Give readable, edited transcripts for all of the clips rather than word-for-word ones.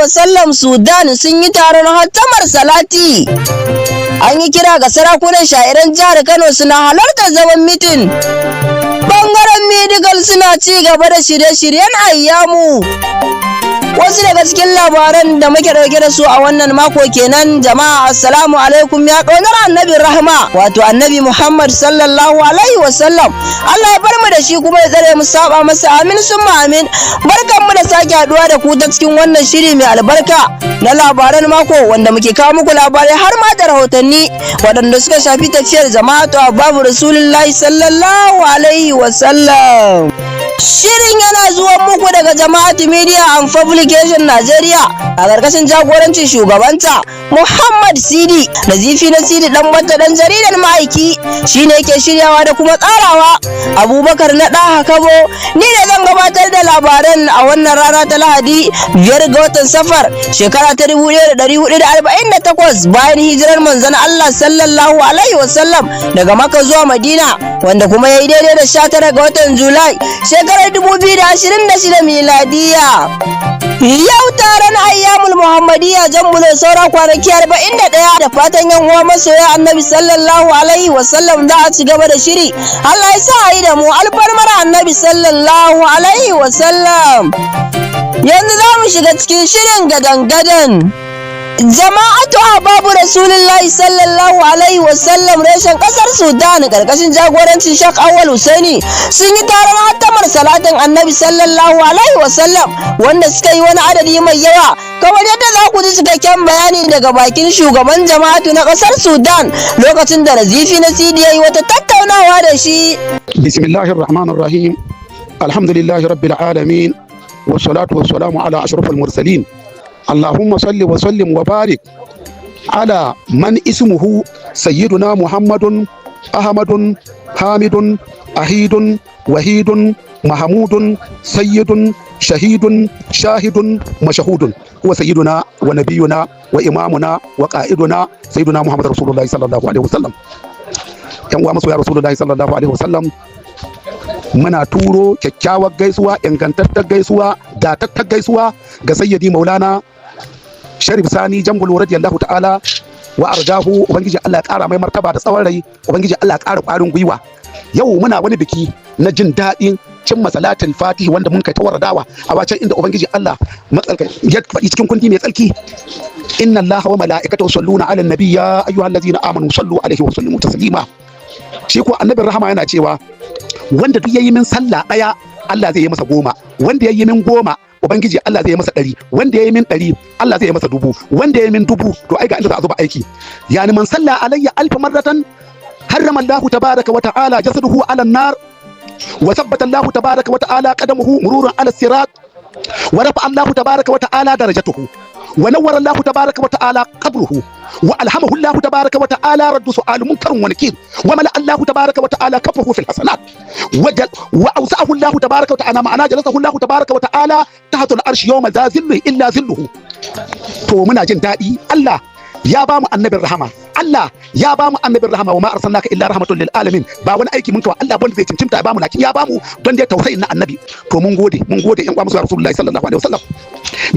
wasallam Sudan sun yi taron hattamar salati. An yi kira ga sarakunan sha'iran jihar Kano suna halartar zaman mitin. Bangaren medical suna ci gaba da shirye-shiryen ayyamu. Wasu daga cikin labaran da muke dauke da su a wannan mako kenan. Jama'a, assalamu alaikum. Ya ƙaunar Annabin rahama, wato Annabi Muhammad sallallahu alaihi wasallam. Allah ya bar mu da shi kuma ya tsare mu saba masa, amin summa amin. Barkan mu da sake haduwa da ku ta cikin wannan shiri mai albarka na labaran mako, wanda muke kawo muku labarai har ma da rahotanni waɗanda suka shafi tafiyar Jama'atu Ahbabu Rasulullahi sallallahu alaihi wasallam. Shirin yana zuwa muku daga Jama'atu Media and Publication Nigeria a ƙarƙashin jagorancin shugabanta Muhammad Sidi Nazifi na Sidi dan bata dan jaridar ma'aiki, shine yake shiryawa da kuma tsarawa. Abubakar na ɗaha Kabo ni ne zan gabatar da labaran a wannan rana ta Lahadi, 5 ga watan Safar, shekara ta 1448 bayan hijirar manzon Allah sallallahu alaihi wasallam daga Makka zuwa Madina, wanda kuma ya yi daidai da 19 ga watan Julai, shekarar 2026 miladiya. Yau taron Ayyamul Muhammadiyya Jambulo saura kwanaki 41, da fatan yan uwa masoya Annabi sallallahu alaihi wasallam za a ci gaba da shiri. Allah ya sa a yi da mu, alfarmar Annabi sallallahu alaihi wasallam. Yanzu za mu shiga cikin shirin gadan-gadan. Jama'atu Ahbabu Rasulullahi sallallahu alaihi wasallam reshen kasar Sudan karkashin jagorancin Sheikh Awal Husaini sun yi taron hattamar salatin Annabi sallallahu alaihi wasallam, wanda suka yi wani adadi mai yawa, kamar yadda za ku ji cikakken bayani daga bakin shugaban jama'atu na kasar Sudan lokacin da Nazifi na Sidi ya yi wata tattaunawa da shi. بسم الله الرحمن الرحيم، الحمد لله رب العالمين، والصلاة والسلام على أشرف المرسلين. اللهم صل وسلم وبارك على من اسمه سيدنا محمد، أحمد، حامد، أحيد، وحيد، محمود، سيد، شهيد، شاهد، مشهود، هو سيدنا ونبينا وإمامنا وقائدنا سيدنا محمد رسول الله صلى الله عليه وسلم. Yan uwa masoya Rasulullahi sallallahu alaihi wasallam, muna turo kyakkyawar gaisuwa, ingantattar gaisuwa, datattar gaisuwa ga Sayyidi Maulana Sharif Sani Jangulu radiyallahu ta'ala wa ardahu. Ubangiji Allah ya kara mai martaba da tsawon rai, Ubangiji Allah ya kara kwarin gwiwa. Yau muna wani biki na jin daɗin cimma salatul fatihi wanda mun kai ta waradawa a wacan inda Ubangiji Allah matsalka ya faɗi cikin kundi mai tsarki: "Inna Allaha wa mala'ikatahu yusalluna 'alan nabi, ya ayyuhallazina amanu sallu alaihi wa sallimu taslima." Shi ko Annabin rahama yana cewa wanda duk yayi min sallah daya, Allah zai yi masa 10, wanda yayi min 10, Ubangiji Allah zai yi masa 100, wanda yayi min 100, Allah zai yi masa 1000, wanda yayi min 1000, to ai ga inda za a zuba aiki. Yani man salla alayya alf marratan harrama Allahu tabaraka wa ta'ala jasaduhu ala nar, wa thabbata Allahu tabaraka wa ta'ala qadamuhu mururan ala sirat, wa rafa Allahu tabaraka wa ta'ala darajatuhu, wa nawwara Allahu tabaraka wa ta'ala qabruhu, wa alhamahu Allahu tabaraka wa ta'ala raddu su'al munkar wa nakir, wa mala Allahu tabaraka wa ta'ala kafahu fil hasanat, wa awsa'ahu Allahu tabaraka wa ta'ala, ma'ana jalasahu Allahu tabaraka wa ta'ala tahta al-arshi yawma la zillu illa zilluhu. To muna jin daɗi, Allah ya ba mu Annabin rahama, Allah ya ba mu Annabin rahama. Wa ma arsalnaka illa rahmatan lil alamin. Ba wani aiki mun kawa Allah wanda zai cincimta ya ba mu, lakin ya ba mu don dai tausayin na Annabi. To mun gode, mun gode, yan uwa musu Rasulullahi sallallahu alaihi wasallam.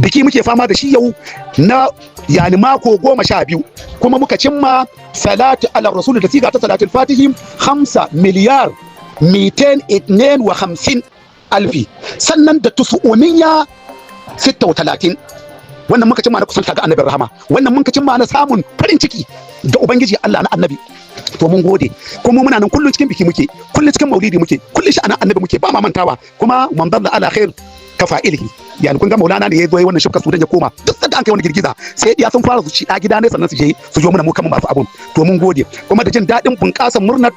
Biki muke fama da shi yau na yani mako 12, kuma muka cimma salatu ala rasul da siga ta salatul fatihi 5,252,000, sannan da tusu'uniya 36. Wannan muka cimma na kusanta ga Annabin rahama, wannan muka cimma na samun farin ciki da Ubangiji Allah na Annabi. To mun gode, kuma muna nan kullun cikin biki muke, kullun cikin maulidi muke, kullun sha'anin Annabi muke, ba ma mantawa. Kuma man dalla ala khair ka fa'ilihi. Yani kun ga Maulana ne ya zo wannan shifka Sudan ya koma, duk sanda an kai wani girgiza sai ya sun fara su ci da gida ne, sannan su je su zo muna mu kan masu abun. To mun gode kuma da jin daɗin bunƙasar murnar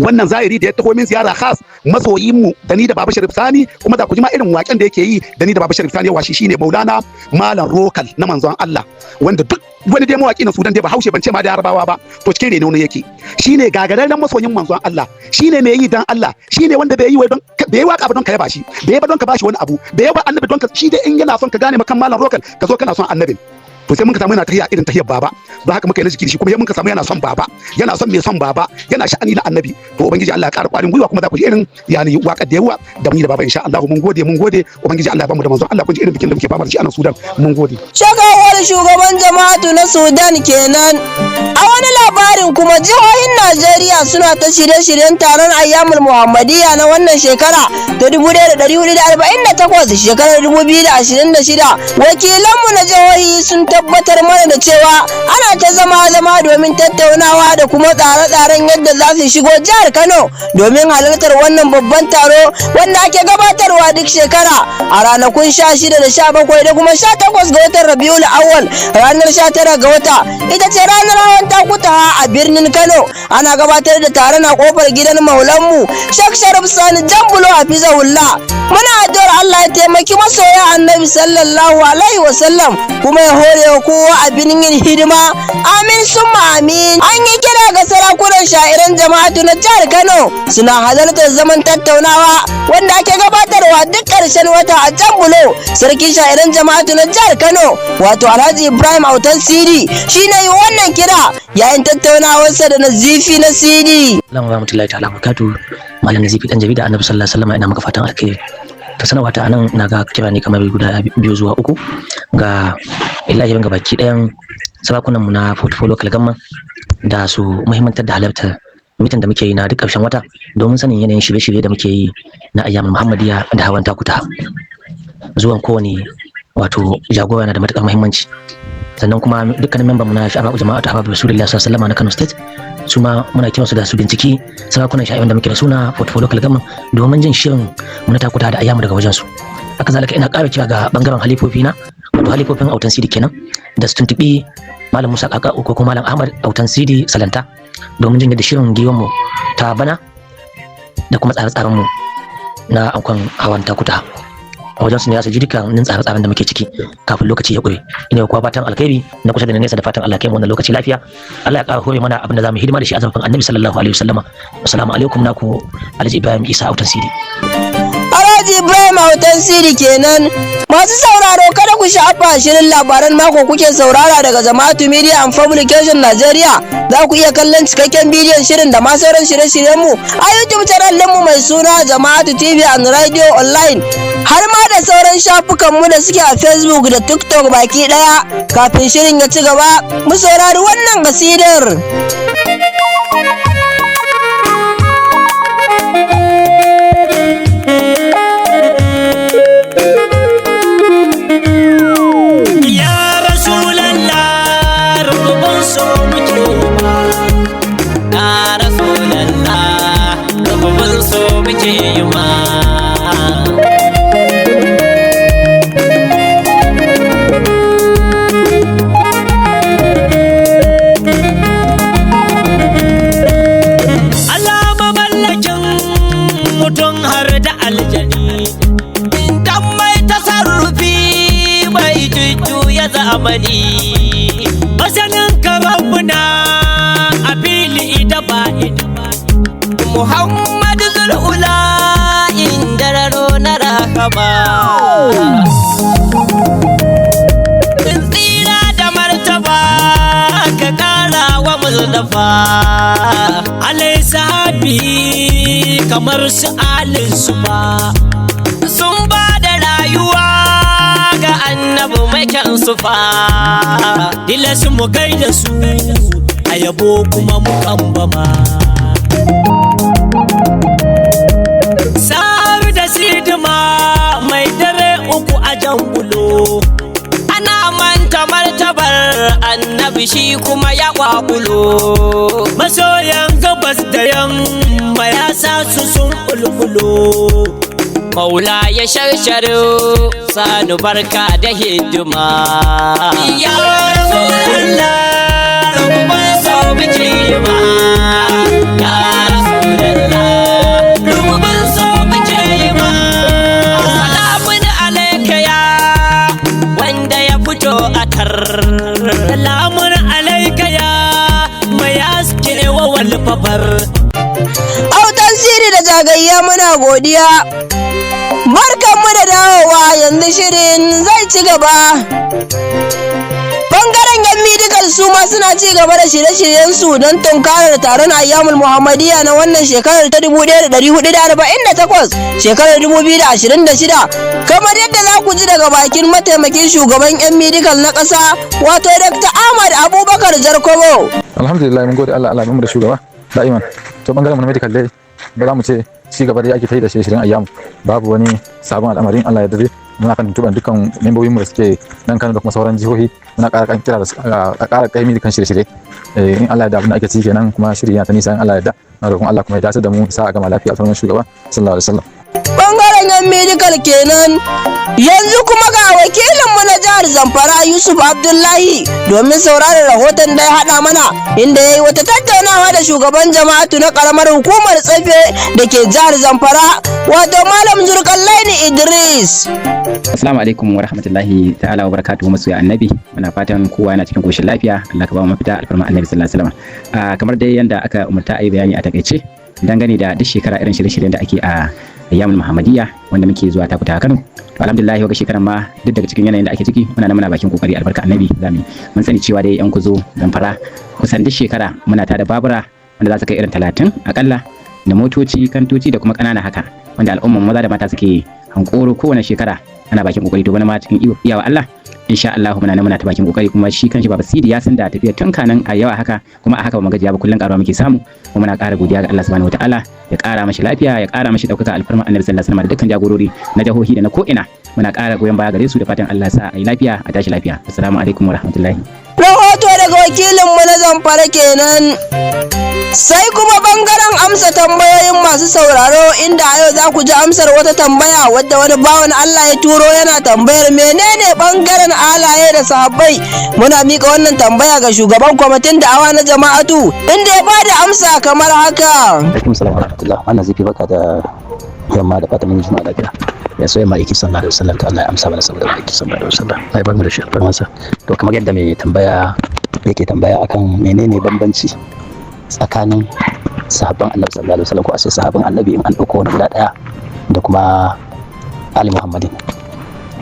wannan zahiri da ya taho min ziyara khas, masoyin mu da ni da Baba Sharif Sani. Kuma da ku ji ma irin waken da yake yi da ni da Baba Sharif Sani. Yawa shi shine Maulana Malam Rokal na manzon Allah, wanda duk wani dai mawaki na Sudan dai ba haushe, ban ce ma da Yarabawa ba, to cikin reno ne yake. Shine gagararren masoyin manzon Allah, shine mai yi dan Allah, shine wanda bai yi wai don bai yi waka ba don ka yaba shi, bai yi ba don ka bashi wani abu, bai yi ba Annabi don ka shi dai. In yana son ka gane makan Malam Rokal, ka zo kana son Annabin. To sai mun ka samu yana tahiya irin tahiyar baba, don haka muka yi na jiki da shi, kuma sai mun ka samu yana son baba, yana son mai son baba, yana sha'ani na annabi. To ubangiji Allah ya ƙara ƙwarin gwiwa, kuma za ku ji irin yani waƙar da yawa da mun yi da baba insha Allah. Mun gode, mun gode, ubangiji Allah ya bamu da manzon Allah. Kun ji irin bikin da muke fama da shi a nan Sudan. Mun gode. Shagawar shugaban jama'atu na Sudan kenan. A wani labarin kuma, jihohin Najeriya suna ta shirye-shiryen taron Ayyamul Muhammadiyya na wannan shekara ta 1448, shekarar 2026. Wakilanmu na jihohi sun tabbatar mana da cewa ana ta zama-zama domin tattaunawa da kuma tsare-tsaren yadda za su shigo jihar Kano domin halartar wannan babban taro wanda ake gabatarwa duk shekara a ranakun 16 da 17 da kuma 18 ga watan Rabiul Awwal. Ranar 19 ga wata ita ce ranar hawan takuta a birnin Kano. Ana gabatar da taron a kofar gidan maulanmu Sheikh Sharif Sani Jambulo Hafizahullah. Muna addu'ar Allah ya taimaki masoya Annabi sallallahu alaihi wasallam, kuma ya hore wa kowa abin yin hidima. Amin summa amin. An yi kira ga sarakunan sha'iran jama'atu na jihar Kano suna halartar zaman tattaunawa wanda ake gabatarwa duk ƙarshen wata a Jambulo. Sarkin sha'iran jama'atu na jihar Kano, wato Alhaji Ibrahim Autan Sidi, shine yi wannan kira yayin tattaunawarsa da Nazifi na Sidi. Assalamu warahmatullahi ta'ala barakatuh. Malam Nazifi dan jarida Annabi sallallahu alaihi wasallam, ina maka fatan alkhairi. Ta sanarwa ta anan, na ga kira ne kamar guda biyu zuwa uku ga ilahirin ga baki ɗayan sarakunan mu na portfolio local government da su muhimmantar da halartar mitin da muke yi na duk ƙarshen wata domin sanin yanayin shirye-shirye da muke yi na Ayyamul Muhammadiyya da hawan takuta. Zuwan kowane wato jagora na da matuƙar muhimmanci. Sannan kuma dukkanin memban mu na Sha'aba Jama'a ta Habib Rasulullah sallallahu alaihi wasallam na Kano State, su ma muna kiransu da su binciki sarakunan sha'irin da muke da suna portfolio local government domin jin shirin mu na takuta da ayyamu daga wajen su. Haka zalika ina ƙara kira ga bangaren halifofi na, wato halifofin Autan Sidi kenan, da su tuntuɓi Malam Musa Kaka ko kuma Malam Ahmad Autan Sidi Salanta domin jin yadda shirin giwan mu ta bana da kuma tsare-tsaren mu na ankon hawan takuta. A wajen su ne za su ji dukkanin tsare-tsaren da muke ciki kafin lokaci ya ƙure. Ina kuwa fatan alkhairi na kusa da na nesa, da fatan Allah kai mu wannan lokaci lafiya. Allah ya ƙara hore mana abin da zamu hidima da shi a zafin Annabi sallallahu alaihi wasallama. Assalamu alaikum, naku Alhaji Ibrahim Isa Autan Sidi. Alhaji Ibrahim Autan Sidi kenan. Masu sauraro, kada ku sha'afa, shirin labaran mako kuke saurara daga Jama'atu Media and Publication Nigeria. Za ku iya kallon cikakken bidiyon shirin da ma sauran shirye-shiryenmu a YouTube channel ɗinmu mai suna Jama'atu TV and Radio Online, har ma da sauran shafukanmu da suke a Facebook da TikTok baki ɗaya. Kafin shirin ya ci gaba, mu saurari wannan kasidar. Ya Rasulallah, rububin so muke ma. Ya Rasulallah, rububin so muke yi ma. Allah mamallakin mutum har da aljani, dan mai tasarrufi mai jujjuya zamani, masanin karabuna a fili da ba'id, Muhammadu Zul'ula indararo na rahama. Tsira da martaba ka kara wa Mustapha alai sahabi kamar su alin su ba sun ba da rayuwa ga annabi mai kyan sufa. Dilasu mu gaida su a yabo kuma mu kambama Sa'ar da sidima mai dare uku a jangulo, ana manta martabar annabi shi kuma ya kwakulo. Masoyan gabas da yamma ya sa su sun kulkulo. Maula ya sharsharo sanu barka da hidima. Ya Rasulallah, rububin so muke yi ma. Ya Rasulallah, rububin so muke yi ma. Salamun alaika ya wanda ya fito a tar. Salamun alaika ya mai haske wa walfafar. Autan Siri da Jagayya, muna godiya. Barkanmu da dawowa, yanzu shirin zai ci gaba. Bangaren yan medical su ma suna ci gaba da shirye-shiryen su don tunkarar taron Ayyamul Muhammadiyya na wannan shekarar ta 1448, shekarar 2026, kamar yadda za ku ji daga bakin mataimakin shugaban yan medical na ƙasa, wato Dr. Ahmad Abubakar Jarkobo. Alhamdulillah, mun gode Allah, Allah mu da shugaba da'iman. To, bangaren mu na medical dai ba za mu ce ci gaba dai ake ta yi da shirye-shiryen ayyamu, babu wani sabon al'amarin. Allah ya dade muna kan tuntuɓar dukkan membobin mu da suke nan Kano da kuma sauran jihohi, muna ƙara kan kira da ƙara kaimi kan shirye-shirye. In Allah ya da, abin da ake ciki kenan, kuma shiri yana ta nisa. In Allah ya da, na roƙon Allah kuma ya dace da mu, sa a gama lafiya a shugaba sallallahu alaihi wasallam. Bangaren yan medical kenan. Yanzu kuma ga wakilinmu na jihar Zamfara, Yusuf Abdullahi, domin sauraron rahoton da ya haɗa mana, inda ya yi wata tattaunawa da shugaban jama'atu na ƙaramar hukumar Tsafe da ke jihar Zamfara, wato Malam Zurkallaini Idris. Assalamu alaikum wa rahmatullahi ta'ala wa barakatuhu, masoya annabi. Muna fatan kowa yana cikin koshin lafiya. Allah ka ba mu mafita alfarma annabi sallallahu alaihi wasallam. Kamar dai yanda aka umarta a yi bayani a takaice dangane da duk shekara irin shirye-shiryen da ake a Ayyamul Muhammadiyya wanda muke zuwa takuta Kano. To, alhamdulillah, wanga shekaran ma duk daga cikin yanayin da ake ciki muna nan muna bakin kokari, albarka annabi zamu. Mun sani cewa dai yan kuzo Zamfara kusan duk shekara muna tada babura wanda za su kai irin 30 akalla, da motoci, kantoci da kuma ƙanana haka, wanda al'umman maza da mata suke hankoro kowane shekara ana bakin kokari. To, bana ma cikin iyawa Allah, insha Allah muna nan muna ta bakin kokari, kuma shi kanshi Baba Sidi ya san da tafiya tun kanan a yawa haka, kuma a haka ba mu gajiya ba, kullun karuwa muke samu. Kuma muna ƙara godiya ga Allah subhanahu wataala, ya ƙara mashi lafiya, ya ƙara mashi ɗaukaka, alfarma annabi sallallahu alaihi wasallam, da dukkan jagorori na jihohi da na ko'ina, muna ƙara goyon baya gare su, da fatan Allah sa a yi lafiya a tashi lafiya. Assalamu alaikum wa rahmatullahi. Rahoto daga wakilinmu na Zamfara kenan. Sai kuma bangaren amsa tambayoyin masu sauraro, inda a yau za ku ji amsar wata tambaya wadda wani bawan Allah ya turo, yana tambayar menene bangaren alaye da sahabbai. Muna mika wannan tambaya ga shugaban kwamitin da'awa na jama'atu, inda ya bada amsa kamar haka. Alaikum salam wa rahmatullah. Wannan zifi, baka da yamma, da fatan mun juma'a lafiya. Ya soyayya ma'aiki sallallahu alaihi wasallam, to Allah ya amsa mana saboda ma'aiki sallallahu alaihi wasallam. Ai bar mu da shi alfarmansa. To, kamar yadda mai tambaya yake tambaya akan menene bambanci tsakanin sahabban annabi sallallahu alaihi wasallam, ko a ce sahabban annabi in an ɗauko wani guda ɗaya, da kuma ali Muhammadin,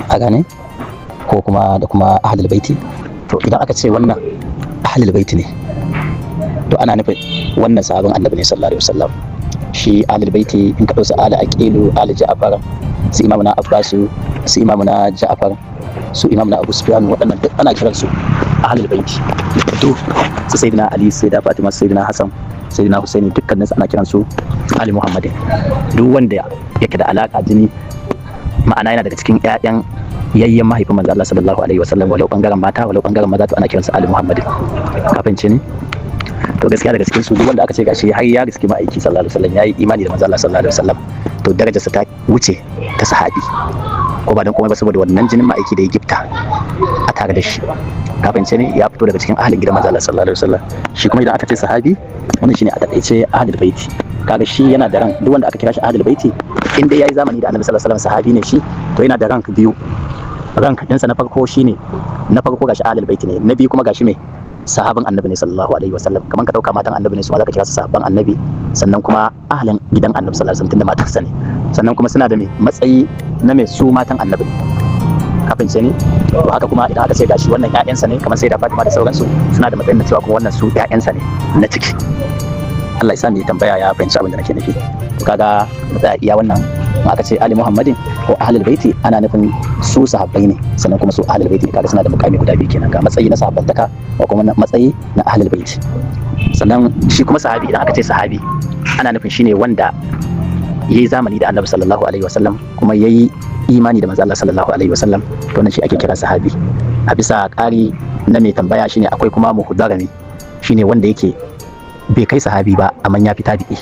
a gane, ko kuma da kuma ahlul baiti. To, idan aka ce wannan ahlul baiti ne, to ana nufin wannan sahabban annabi ne sallallahu alaihi wasallam. Shi ahlul baiti, in ka ɗauki ali Aqilu, ali Ja'far, su Imamuna Abbasu, su Imamuna Ja'far, su Imamuna Abu Sufyan, waɗannan duk ana kiransu ahlul baiti. Duk su Sayyidina Ali, Sayyida Fatima, Sayyidina Hassan, Sayyidina Husaini, dukkanin su ana kiransu ali Muhammadin. Duk wanda yake da alaka jini, ma'ana yana daga cikin ƴaƴan yayyen mahaifin manzo Allah sallallahu alaihi wasallam, walau bangaren mata walau bangaren maza, to ana kiransu ali Muhammadin. Kafin ce ne. To, gaskiya daga cikin su duk wanda aka ce gashi har ya riski ma'aiki sallallahu alaihi wasallam, yayi imani da manzo Allah sallallahu alaihi wasallam, to darajarsa ta wuce ta sahabi, ko ba don komai ba saboda wannan jinin ma'aiki da ya gifta a tare da shi. Kafin ce ne, ya fito daga cikin ahalin gidan manzo Allah sallallahu alaihi wasallam. Shi kuma idan aka ce sahabi, wannan shine a takaice ahlul baiti. Kaga shi yana da rank. Duk wanda aka kira shi ahlul baiti, in dai yayi zamani da annabi sallallahu alaihi wasallam, sahabi ne shi, to yana da rank biyu. Rank ɗinsa na farko shine, na farko gashi ahlul baiti ne, na biyu kuma gashi me sahabin annabi ne sallallahu alaihi wasallam. Kaman ka dauka matan annabi ne, su ma zaka kira su sahabban annabi, sannan kuma ahalin gidan annabi sallallahu alaihi wasallam, tunda matarsa ne, sannan kuma suna da me matsayi na me su matan annabi. Kafin sai ne. To, haka kuma idan aka ce gashi wannan ƴaƴansa ne, kamar sai da Fatima da sauransu, suna da matsayin na cewa kuma wannan su ƴaƴansa ne na ciki. Allah ya sa ni tambaya ya fahimci abin da nake nufi. To, kaga mu tsaya iya wannan. In aka ce ali Muhammadin ko ahlul baiti, ana nufin su sahabbai ne, sannan kuma su ahlul baiti ne. Kaga suna da mukami guda biyu kenan, ga matsayi na sahabbantaka ko kuma matsayi na ahlul baiti. Sannan shi kuma sahabi, idan aka ce sahabi, ana nufin shine wanda yayi zamani da annabi sallallahu alaihi wasallam, kuma yayi imani da manzo Allah sallallahu alaihi wasallam, to wannan shi ake kira sahabi. A bisa ƙari na mai tambaya shine akwai kuma muhdarami, shine wanda yake bai kai sahabi ba amma ya fi tabi'i.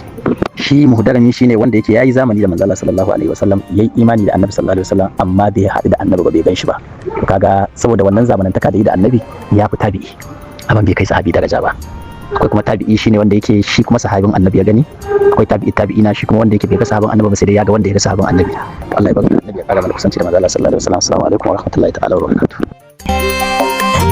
Shi muhdarami shine wanda yake yayi zamani da manzo Allah sallallahu alaihi wasallam, yayi imani da annabi sallallahu alaihi wasallam, amma bai haɗu da annabi ba, bai gan shi ba. To, kaga saboda wannan zamanantaka da yi da annabi, ya fi tabi'i amma bai kai sahabi daraja ba. Akwai kuma tabi'i, shine wanda yake shi kuma sahabin annabi ya gani. Akwai tabi'i tabi'ina, shi kuma wanda yake bai ga sahabin annabi ba, sai dai ya ga wanda ya ga sahabin annabi. To, Allah ya baka annabi, ya kara mana kusanci da manzo Allah sallallahu alaihi wasallam. Assalamu alaikum wa rahmatullahi ta'ala wa barakatuh.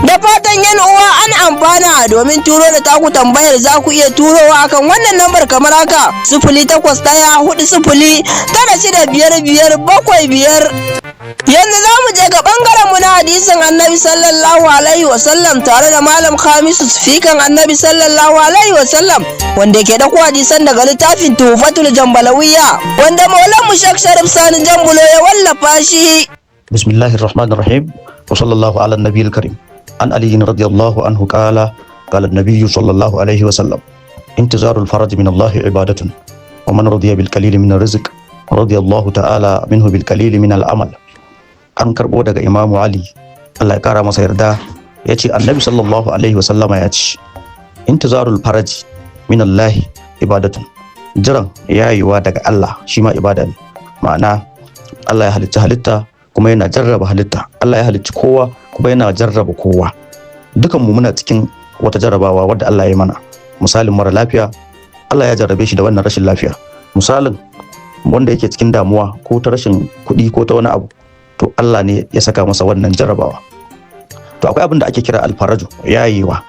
Da fatan yan uwa an amfana. Domin turo da taku tambayar, za ku iya turowa akan wannan lambar kamar haka: 08140965575. Yanzu za mu je ga bangaren mu na hadisin Annabi sallallahu alaihi wasallam tare da Malam Khamisu Sifikan Annabi sallallahu alaihi wasallam, wanda ke dauko hadisan daga littafin Tuhfatul Jambalawiya, wanda Maulan mu Sheikh Sharif Sani Jambulo ya wallafa shi. بسم الله الرحمن الرحيم، وصلى الله على النبي الكريم. عن علي رضي الله عنه قال: قال النبي صلى الله عليه وسلم: انتظار الفرج من الله عبادة، ومن رضي بالقليل من الرزق رضي الله تعالى منه بالقليل من العمل. An karbo daga Imamu Ali, Allah ya kara masa yarda, ya ce Annabi sallallahu alaihi wasallama ya ce: intizarul faraj min Allah ibadatun. Jiran yayiwa daga Allah shi ma ibada ne. Ma'ana, Allah ya halicci halitta kuma yana jarraba halitta. Allah ya halicci kowa kuma yana jarraba kowa. Dukan mu muna cikin wata jarrabawa wadda Allah ya mana. Misalin mara lafiya, Allah ya jarrabe shi da wannan rashin lafiya. Misalin wanda yake cikin damuwa, ko ta rashin kuɗi ko ta wani abu, to Allah ne ya saka masa wannan jarrabawa. To akwai abin da ake kira alfaraju, yayewa,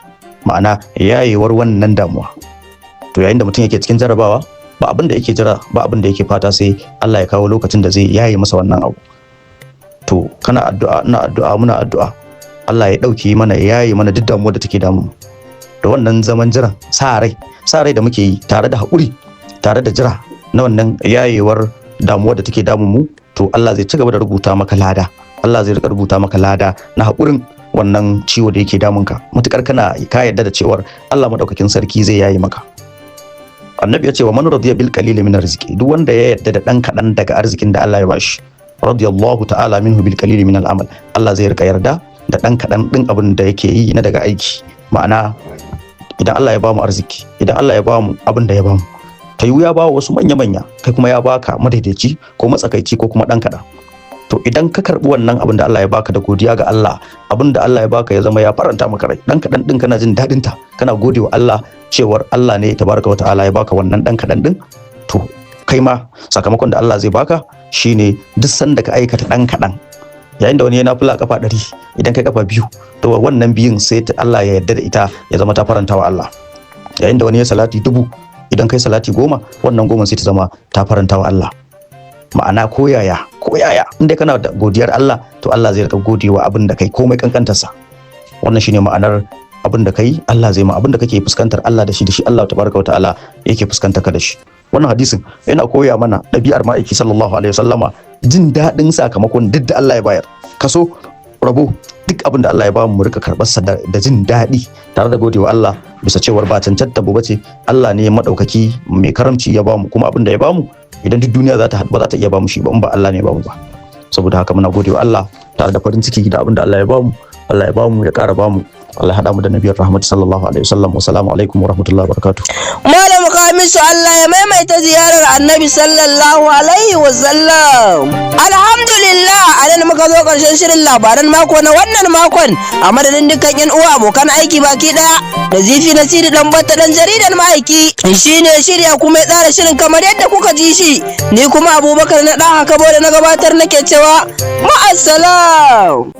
ma'ana yayewar wannan damuwa. To yayin da mutum yake cikin jarrabawa, ba abin da yake jira, ba abin da yake fata, sai Allah ya kawo lokacin da zai yaye masa wannan abu. To kana addu'a, ina addu'a, muna addu'a, Allah ya ɗauke mana, ya yaye mana duk damuwar da take damu. Da wannan zaman jiran, sa rai, sa rai da muke yi tare da haƙuri, tare da jira na wannan yayewar damuwar da take damun mu, to Allah zai ci gaba da rubuta maka lada. Allah zai rika rubuta maka lada na haƙurin wannan ciwo da yake damun ka, matukar kana ka yarda da cewar Allah madaukakin sarki zai yaye maka. Annabi ya ce: wa man radiya bil qalil min arziki, duk wanda ya yarda da dan kadan daga arzikin da Allah ya bashi, radiyallahu ta'ala minhu bil qalil min al amal, Allah zai rika yarda da dan kadan din abin da yake yi na daga aiki. Ma'ana, idan Allah ya bamu arziki, idan Allah ya bamu abin da ya bamu, ta yiwu ya bawa wasu manya manya, kai kuma ya baka madaidaici ko matsakaici ko kuma dan kadan. To idan ka karbi wannan abin da Allah ya baka da godiya ga Allah, abin da Allah ya baka ya zama ya faranta maka rai, dan kadan din kana jin dadin ta, kana godewa Allah cewar Allah ne tabaraka wa ta'ala ya baka wannan dan kadan din, to kai ma sakamakon da Allah zai baka shine duk sanda ka aikata dan kadan, yayin da wani yana fula kafa 100, idan kai kafa 2, to wannan biyun sai Allah ya yarda da ita, ya zama ta faranta wa Allah. Yayin da wani ya salati 1000, idan kai salati 10, wannan 10 sai ta zama ta faranta wa Allah. Ma'ana, koyaya koyaya, in dai kana da godiyar Allah, to Allah zai rika godewa abin da kai, komai kankantarsa. Wannan shine ma'anar abin da kai Allah zai ma, abin da kake fuskantar Allah da shi, da shi Allah tabaraka wa ta'ala yake fuskantar ka da shi. Wannan hadisin yana koya mana ɗabi'ar ma'aiki sallallahu alaihi wasallama, jin daɗin sakamakon duk da Allah ya bayar, kaso rabo, duk abin da Allah ya ba mu rika karɓar sa da jin daɗi tare da godewa Allah bisa cewar ba cancanta ba ce, Allah ne madaukaki mai karamci ya bamu. Kuma abin da ya bamu, idan duk duniya za ta haɗu, ba za ta iya bamu shi ba in ba Allah ne ya bamu ba. Saboda haka muna godewa Allah tare da farin ciki da abin da Allah ya bamu. Allah ya bamu, ya ƙara bamu. Allah ya haɗa mu da nabiyar rahmat sallallahu alaihi wasallam. Wassalamu alaikum wa rahmatullahi wa barakatuh. Malam Khamisu, Allah ya maimaita ziyarar Annabi sallallahu alaihi wasallam. Alhamdulillah, a nan muka zo ƙarshen shirin labaran mako na wannan makon. A madadin dukkan yan uwa abokan aiki baki ɗaya da zifi na siri dan batta dan jaridan ma'aiki shine shirya kuma ya tsara shirin kamar yadda kuka ji shi. Ni kuma Abubakar na ɗan haka da na gabatar nake cewa ma'assalam.